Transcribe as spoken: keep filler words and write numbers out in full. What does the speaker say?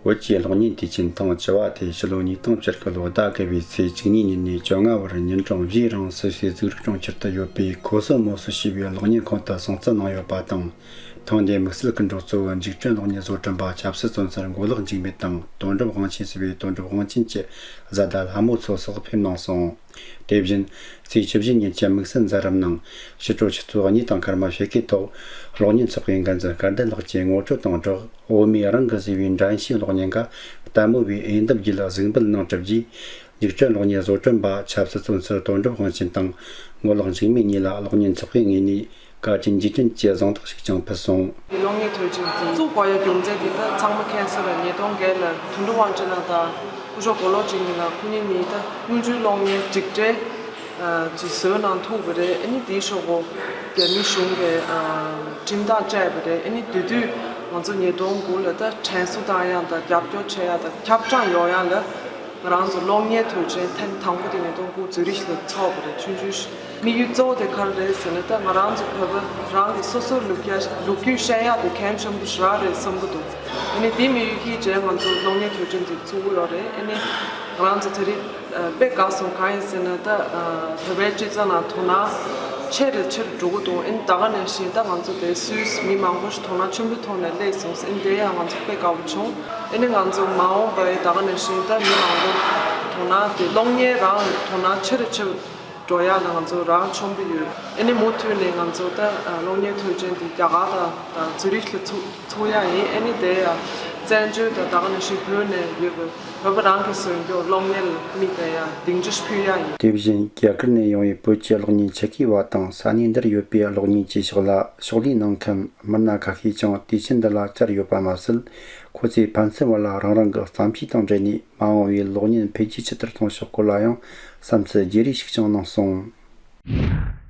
བོད་ཀྱི་གློག་བརྙན་དུས་ཆེན་ཐེངས་བཅུ་བ་དེ་ཕྱི་ལོ་ཉིས་སྟོང་བཅུ་དགུ་ལོའི་ཟླ་དགུ་པའི་ཚེས་བཅུ་གཉིས་ཉིན་ནས་བཅོ་ལྔ་བར་ཉིན་གྲངས་བཞིའི་རིང་སུད་སིའི་གཙུག་རག་གྲོང་ཁྱེར་དུ་ཡོད་པའི་ཁོ་སོ་མོ་སི་ཞེས་པའི་གློག་བརྙན་ཁང་དུ་སྲུང་བརྩི་གནང་ཡོད་པ་དང་། ཐེངས་འདིའི་དམིགས་བསལ་སྐུ་མགྲོན་གཙོ་བོ་འཇིགས་བྲལ་གློག་བརྙན་བཟོ་སྐྲུན་པ་ཆབ་སྲིད་བཙོན་ཟུར་མགོ་ལོག་འཇིགས་མེད་དང་། དོན་གྲུབ་དབང་ཆེན་ཟེར་བའི་དོན་གྲུབ་དབང་ཆེན་གྱི་བཟའ་ཟླ་ལྷ་མོ་མཚོ་སོགས་ཕེབས་གནང་སོང་། དེ་བཞིན་ཚེས་བཅུ་བཞི་ཉིན་གྱི་དམིགས་བསལ་མཛད་རིམ་ནང་། ཕྱི་དྲོ་ཆུ་ཚོད་གཉིས་དང་སྐར་མ་ཕྱེད་ཀའི་ཐོག་གློག་བརྙན་ཚོགས་པའི་འགན་འཛིན་སྐལ་ལྡན་ལགས་ཀྱིས་ངོ་སྤྲོད་དང་སྦྲགས། འོ་མའི་རང་གི་ཟེར་བའི་འགྲན་ཞུའི་གློག་བརྙན་ཁ་ལྟད་མོ་བའི་འོས་འདེམས་བརྒྱུད་གཟིགས་འབུལ་གནང་གྲུབ་རྗེས། འཇིགས་བྲལ་གློག་བརྙན་བཟོ་སྐྲུན་པ་ཆབ་སྲིད་བཙོན་ཟུར་དོན་གྲུབ་དབང་ཆེན་དང་། མགོ་ལོག་འཇིགས་མེད་གཉིས་ལ་གློག་བརྙན་ཚོགས་པའི་ངོས་ནས་བཀའ་དྲིན་རྗེས་དྲན་གྱི་གཟེངས་རྟགས་ཤིག་ཀྱང་ཕུལ་སོང་། གློག་བརྙན་དུས་ཆེན་འདི་བཙུགས་པ་ཡི་རྒྱུ་མཚན་དེ་ད་ཚང་མ་མཁྱེན་གསལ་ལ། ཉིས་སྟོང་བརྒྱད་ལ་དོན་གྲུབ་དབང་ཆེན་ལགས་དང་སྐུ་ཞབས་མགོ་ལོག་འཇིགས་མེད་ལགས་ཁོ་གཉིས་ནས་ད་དངུལ་ཆུའི་གློག་བརྙན་འཇིགས་བྲལ་ཅིག་བཟོས་གནང་ཐུབ་པ་རེད། ཨ་ནི་དེའི་ཤོག་གུ་རྒྱ་མི་གཞུང་གི་ཁྲིམས་ཐག་བཅད་པ་རེད། ཨ་ནི་དེ་དུས་ང་ཚོ་ཉིས་སྟོང་དགུ་ལ་ད་དྲན་གསོ་བཏང་ཡག་དང་རྒྱབ་སྐྱོར་བྱེད་ཡག་དང་ཁྱབ་བསྒྲགས་ཡོང་ཡག་ལ། ང་རང་ཚོ་གློག་བརྙན་དུས་ཆེན་ཐེངས་དང་པོ་དེ་ཉིས་སྟོང་དགུ་ཛུ་རིག་ལ་ཚོགས་པ་རེད། ཆུང་ཆུང་། དམིགས་ཡུལ་གཙོ་བོ་དེ་ག་རེ་རེད་ཟེར་ན། ད་ང་རང་ཚོ་བོད་པ་རང་གི་སོ་སོའི་ལོ་རྒྱུས་ལོ་རྒྱུས་བཤད་ཡག་དེ་གལ་ཆེན་པོ་ཞེ་དྲག་རེད་བསམ་གྱི་འདུག་ཨ་ནི་དེ་དམིགས་ཡུལ་གྱིས་བྱས་ང་ཚོ་གློག་བརྙན་དུས་ཆེན་དེ་བཙུགས་ཀྱི་ཡོད་རེད། ཨ་ནི་ང་རང་ཚོ་དེ་རིང་དཔེ་དགའ་སོང་། གང་ཡིན་ཟེར་ན་ད་བོད་པའི་སྤྱི་ཚོགས་ནང་དོ་སྣང་ཆེ་རུ་ཆེ་རུ་འགྲོ་གི་འདུག་ཨ་ནི་ད་ག་ནང་བཞིན་ད་ང་ཚོ་དེ་སུད་སི་མི་མང་པོ་ཞིག་དོ་སྣང་ཆེན་པོ་ཐོག་ནས་སླེབས་སོང་། ཨ་ནི་དེ་ཡང་ང་ཚོ་དཔེ་དགའ་པོ་བྱུང་། ཨ་ནི་ང་ཚོ་མ་འོངས་པའི་ད་ག་ནང་བཞིན་ད་མི་མང་པོ་དོ་སྣང་དེ་གློག་བརྙན་རང་དོ་སྣང་ཆེ་རུ་ཆེ་རུ་འགྲོ་ཡག་ལ་ང་ཚོ་རང་ཆོམ་གྱི་ཡོད། ཨ་ནི་མུ་མཐུད་ནས་ང་ཚོ་ད་གློག་བརྙན་དུས་ཆེན་དེ་རྒྱ་གར་དང་ཛུ་རིག་ལ་ཚུགས་ཚུགས་ཡག་ཡིན། ཨ་ནི་དེ་ཡང་བཙན་བྱོལ་དང་ད་ག་ནང་བཞིན་བོད་ནས་ཡོད་པའི་བོད་པ་རང་གི་སྲུང་སྐྱོབ་གློག་བརྙན་ལ་དམིགས་ཏེ་ཡང་སྡིངས་ཆ་ཕུལ་ཡག་ཡིན། དེ་བཞིན་རྒྱ་གར་ནས་ཡོང་བའི་བོད་ཀྱི་གློག་བརྙན་ཆེད་མཁས་པ་དང་ས་གནས་འདིར་ཡོད་པའི་གློག་བརྙན་གྱི་ཕྱོགས་ལ་ཕྱོགས་ལས་གནང་མཁན་མི་སྣ་ཁ་ཤས་ཀྱང་དུས་ཆེན་འདི་ལ་བཅར་ཡོད་པ་མ་ཟད། ཁོ་ཚོས་ཕན་ཚུན་བར་ལ་རང་རང་གི་བརྩམས་ཆོས་དང་འབྲེལ་ནས་མ་འོངས་པའི་གློག་བརྙན་འཕེལ་རྒྱས་ཇི་ལྟར་གཏོང་ཕྱོགས་སྐོར་ལ་ཡང་བསམ་ཚུལ་བརྗེ་རེས་ཤིག་ཀྱང་གནང་སོང་།